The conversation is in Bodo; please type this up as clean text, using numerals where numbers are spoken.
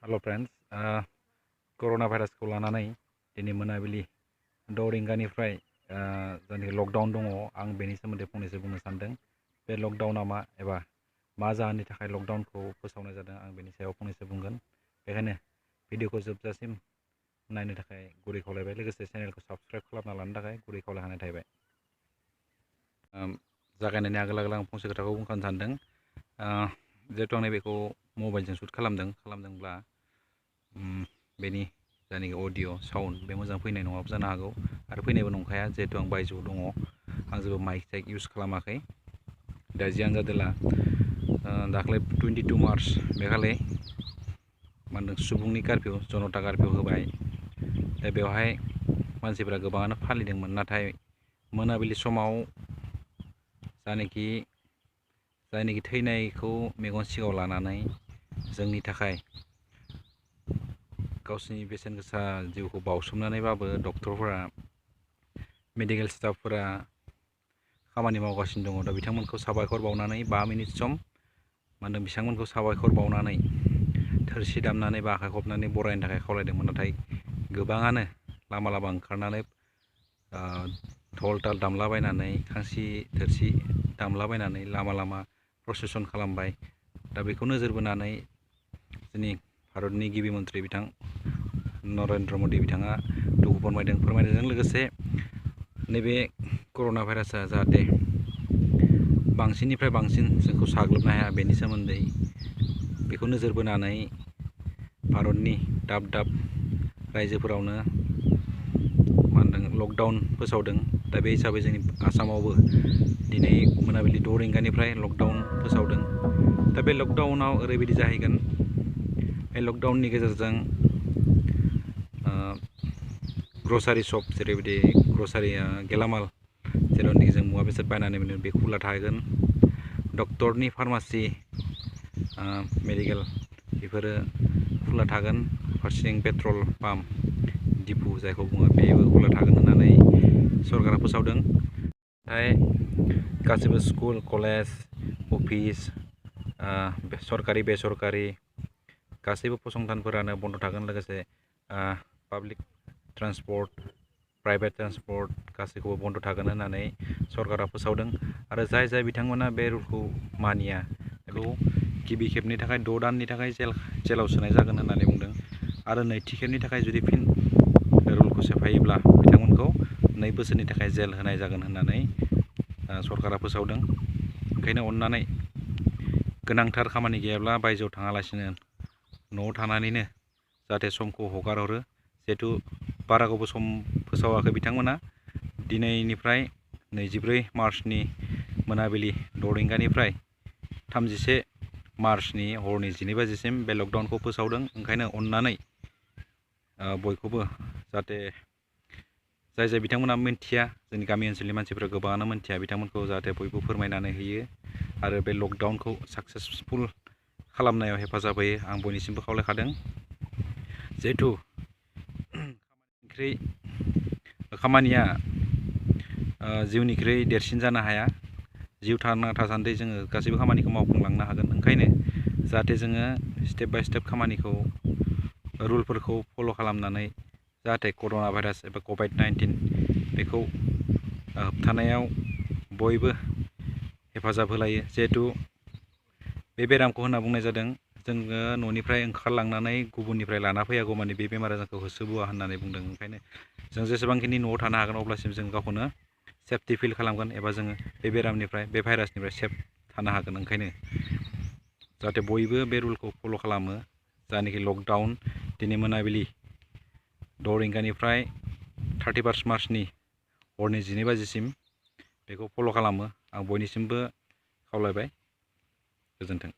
हेल' फ्रेन्ड्स, कर'ना भाइरासखौ लानानै दिनै मोनाबिलि 6 रिंगानिफ्राय जायनाखि लकडाउन दङ, आं बेनि सोमोन्दै फंनैसो बुंनो सानदों। बे लकडाउना मा एबा मा जाहोननि थाखाय लकडाउनखौ फोसावनाय जादों, आं बेनि सायाव फंनैसो बुंगोन। बेखायनो भिडिअखौ जोबजासिम नायनो थाखाय गुरै खावलायबाय, लोगोसे चेनेलखौ साबस्क्राइब खालामना लानो थाखाय गुरै खावलायनाय थाबाय। जागायनायनि आगोल आं फंसे खोथाखौ बुंखानो सानदों। जिहेतु आं बेखौ मबाइलजों शुट खालामदोंब्ला बेनि जायनाखि अडिअ' साउन्ड बे मोजां फैनाय नङाबो जानो हागौ, आरो फैनायबो नंखाया, जिहेतु आं बायजोआव दङ। आं जेबो माइक साइक इउज खालामाखै। दा जियानो जादोला दाख्लै 22 मार्च बेखालि मा होनदों सुबुंनि कारफिउ, जनता कारफिउ होबाय। दा बेवहाय मानसिफ्रा गोबाङानो फालिदोंमोन, नाथाय मोनाबिलि समाव जायनाखि थैनायखौ मेगन सिगाङाव लानानै जोंनि थाखाय गावसिनि बेसेन गोसा जिउखौ बावसोमनानैबाबो डक्टरफोरा, मेडिकेल स्टाफफोरा खामानि मावगासिनो दङ। दा बिथांमोनखौ साबायखर बावनानै 5 मिनिट सम बिथांमोनखौ साबायखर बावनानै थोरसि दामनानै बा आखाइ खबनानै बरायनो थाखाय खावलायदोंमोन। नाथाय गोबाङानो लामा ओंखारनानै धल ताल दामलाबायनानै, खांसि थोरसि दामलाबायनानै लामा प्रसेसन खालामबाय। दा बेखौ नोजोर बोनानै जोंनि भारतनि गिबि मन्त्रि बिथां नरेन्द्र मदि बिथाङा दुखु फोरमायदोंजों लोगोसे नैबे कर'ना भाइरासआ जाहाथे बांसिननिफ्राय बांसिन जोंखौ साग्लोबनो हाया, बेनि सोमोन्दै बेखौ नोजोर बोनानै भारतनि दाब रायजोफोरावनो मा होनदों लकडाउन फोसावदों। दा बे हिसाबै जोंनि आसामावबो दिनै मोनाबिलि 6 रिंगानिफ्राय लकडाउन फोसावदों। दा बे लकडाउनाव ओरैबायदि जाहैगोन, बे लकडाउननि गेजेरजों ग्रसारि शप, जेरैबायदि ग्रसारि गेलामाल, जेरावनाखि जों मुवा बेसाद बायनानै मोनो, बे खुला थागोन। डक्टरनि फार्मासि, मेडिकेल बेफोरो खुला थागोन। फारसेथिं पेट्रल पाम्प, डिपु जायखौ बुङो, बेबो खुला थागोन होननानै सरकारा फोसावदों। नाथाय गासैबो स्कुल, कलेज, अफिस, सरकारि बेसरकारि गासैबो फसंथानफोरानो बन्द' थागोन। लोगोसे पाब्लिक ट्रान्सपर्ट, प्राइभेट ट्रान्सपर्ट गासैखौबो बन्द' थागोन होननानै सरकारा फोसावदों। आरो जाय बिथांमोना बे रुलखौ मानिया, बेखौ गिबि खेबनि थाखाय 6 दाननि थाखाय जेलाव सोनाय जागोन होननानै बुंदों। आरो नैथि खेबनि थाखाय जुदि फिन रुलखौ सेफायोब्ला बिथांमोनखौ 2 बोसोरनि थाखाय जेल होनाय जागोन होननानै सरकारा फोसावदों। ओंखायनो अन्नानै गोनांथार खामानि गैयाब्ला बायजोआव थाङालासिनो न'आव थानानैनो जाहाथे समखौ हगारहरो। जिहेथु बारा गोबाव सम फोसावाखै बिथांमोना। दिनैनिफ्राय 24 मार्चनि मोनाबिलि 6 रिंगानिफ्राय 31 मार्चनि हरनि 12 बाजिसिम बे लकडाउनखौ फोसावदों। ओंखायनो अन्नानै बयखौबो जाहाथे जाय बिथांमोना मिन्थिया, जोंनि गामि ओनसोलनि मानसिफ्रा गोबाङानो मिन्थिया, बिथांमोनखौ जाहाथे बयबो फोरमायनानै होयो आरो बे लकडाउनखौ साक्सेसफुल खालामनायाव हेफाजाब होयो, आं बयनिसिमबो खावलायखादों। जिहेथु खामानिया जिउनिख्रुइ देरसिन जानो हाया। जिउ थांना थासान्दि जोङो गासैबो खामानिखौ मावफुंलांनो हागोन। ओंखायनो जाहाथे जोङो स्टेप बाय स्टेप खामानिखौ, रुलफोरखौ फल' खालामनानै जाहाथे कर'ना भाइरास एबा COVID-19 बेखौ होबथानायाव बयबो हेफाजाब होलायो। जिहेथु बे बेरामखौ होनना बुंनाय जादों, जोङो न'निफ्राय ओंखारलांनानै गुबुननिफ्राय लाना फैयागौमानि बे बेमारा जोंखौ होसोबोआ होननानै बुंदों। ओंखायनो जों जेसेबांखिनि न'आव थानो हागोन अब्लासिम जों गावखौनो सेफटि फिल खालामगोन, एबा जोङो बे बेरामनिफ्राय, बे भाइरासनिफ्राय सेफ थानो हागोन। ओंखायनो जाहाथे बयबो बे रुलखौ फल' खालामो। जायनाखि लकडाउन दिनै मोनाबिलि 6 रिंगानिफ्राय 31 मार्चनि हरनि 12 बाजिसिम बेखौ फल' खालामो, आं बयनिसिमबो खावलायबाय। गोजोन्थों।